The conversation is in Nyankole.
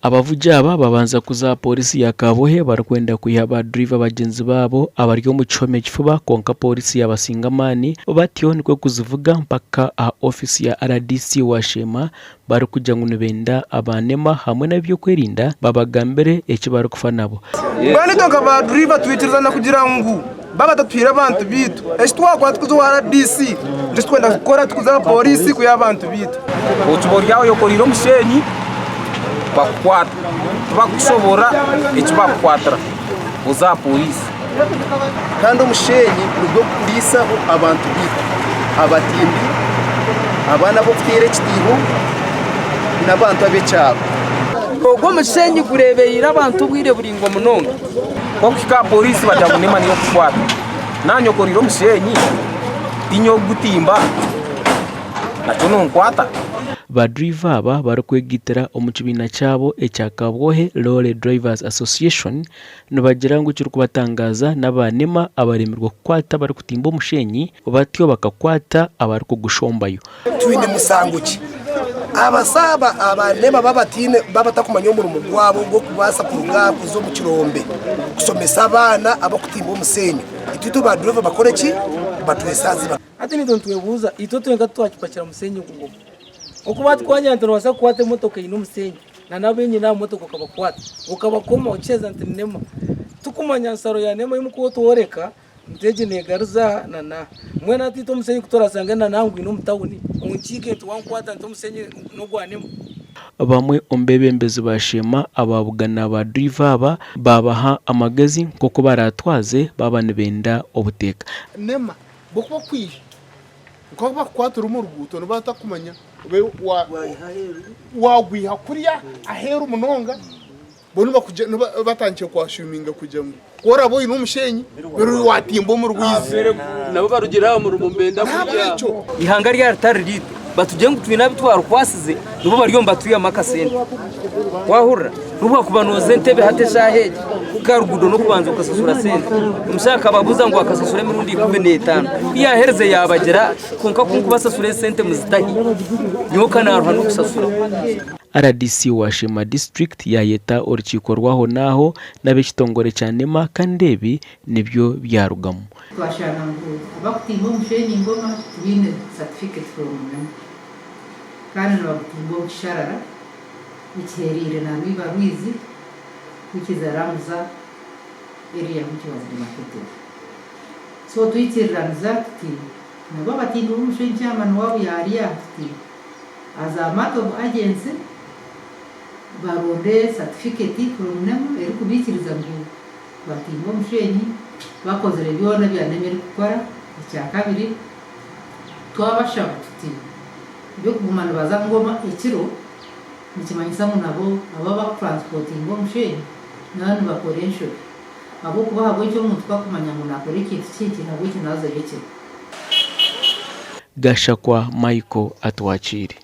Abavugi aba babanza kuza aha poorisi ya Kabohe barikwenda kwiha ba duriva bagyenzi baabo abari omu kihome kifuba kwonka poorisi yabasinga amaani batyo nikwo kuzivuga mpaka aha ofiisi ya rdc wa Sheema barikugira ngu nibenda aba NEMA hamwe n'ab'ebyokwerinda babagambire eki barikufa nabo. Mbwenu itwe nka ba duriva twikirizana kugira ngu baaba batatuhaire abantu baitu, eki twakora tikuza owa rdc, nikyo turikwenda kukora tikuza aha pooriisi kwiha abantu baitu. Okiba ori aho oyekoreire omusheenyi bakukwata, tibakukushoboorora eki bakukwatira oza aha pooriisi. Kandi omusheenyi nigwo gukuriisaho abantu baitu, abatimbi, abaana ab'okuteera ekitiiho n'abantu ab'ekyaro. Ogwo omusheenyi gureebereire abantu obwire buraingwa munonga. Ku orikuhika aha pooriisi bagira ngu NEMA niyo ekukwata. Naanye nyokoreire omusheenyi, tiinye orikugutimba, nakyo nonkwata? Ba duriva aba barikwegaitira omu kibiina kyabo ekya Kabwohe Lorry Drivers Association Nibagira ngu ekirikubatangaaza n'aba NEMA abaremirwe kukwata abarikutimba omushenyi batyo bakakwata abarikugushombayo. Twine musango ki? Abasaaba aba NEMA baba batakumanya omurimo gwabo gw'okubaasa kuruga aha kuza omu kirombe kushomesa abaana abarikutimba omusenyi. Itwe itwe ba dureeva bakore ki? Batwesaze. Hati naitwe nitwebuuza, itwe twenka titwakipakira musenyi ogu ngoma? Oku baatukwanyira nti noobaasa kukwata emotoka eine omusenyi na n'abenyine aha motoka okabakwata, okabakoma okiheza nti ni NEMA. Tikumanya nsaro ya NEMA ei murikuba otworeka nti egi neegaruza aha na n'aha. Mbwenu hati itwe omusenyi ku turashange na n'aha ngwine omu tawuni, onkiike nti wankwata nti omusenyi n'ogwa NEMA. Bamwe omu beebembezi ba Sheema abaabugana ba duriva aba baabaha amagezi nk'oku baraatwaze baaba nibenda obuteeka. NEMA bw'okuba okwija nk'oku bakukwatira omu ruguuto nibatakumanya obe wagwiha kuriya aheeru munonga bo nibatandikire kwashuminga kugira ngu ku oraabe oine omushenyi biri watimba omu rwizi. Nabo barugire aha murimo nibenda kurya. N'ahabw'ekyo. Eihanga ryaba ritari riitu, batugire ngu twine abu twarikwatsize nibo bariyo nibatwihamu akasente. Waahurira? N'obu waakuba nooza Entebbe hati eshaaha egi, kuhika aha ruguudo n'okubanza okashashura sente. Omushaija akababuuza ngu akashashura emirundi 15. Ku yaaherize yaabagira, kwonka ku nkubasasura ezi sente muzitahi? Nyowe ka naaruha n'okushashura. Rdc wa Sheema District yaayeta orukiiko rw'aho n'aho n'ab'ekitongore kya NEMA kandi ebi nibyo byarugamu. Twashanga ngu abakutimba omushenyi Ngoma tibaine certificate from NEMA kandi nibagutimba omu kisharara ekihereire na rwiba rwizi which is Ramuza area which was demarcated. So twikiruraniza tuti nabo abatimbi b'omushenyi chairman waabo yaarya tuti as a matter of urgency baronde certificate from NEMA erikubaikiriza ngu Batimba omushenyi, bakozire byona ebi NEMA erikukora. Ekyakabiri, twabashaba tuti eby'okuguma nibaza Ngoma ekiro nikimanyisa ngu nabo abo abakuturansipotinga omushenyi nabo nibakora enshobi ahabw'okuba ahabw'enki omuntu ku akumanya ngu nakora ekintu kihikire ahabw'enki nazayo ekiro. Gashakwa Michael Atwakiire.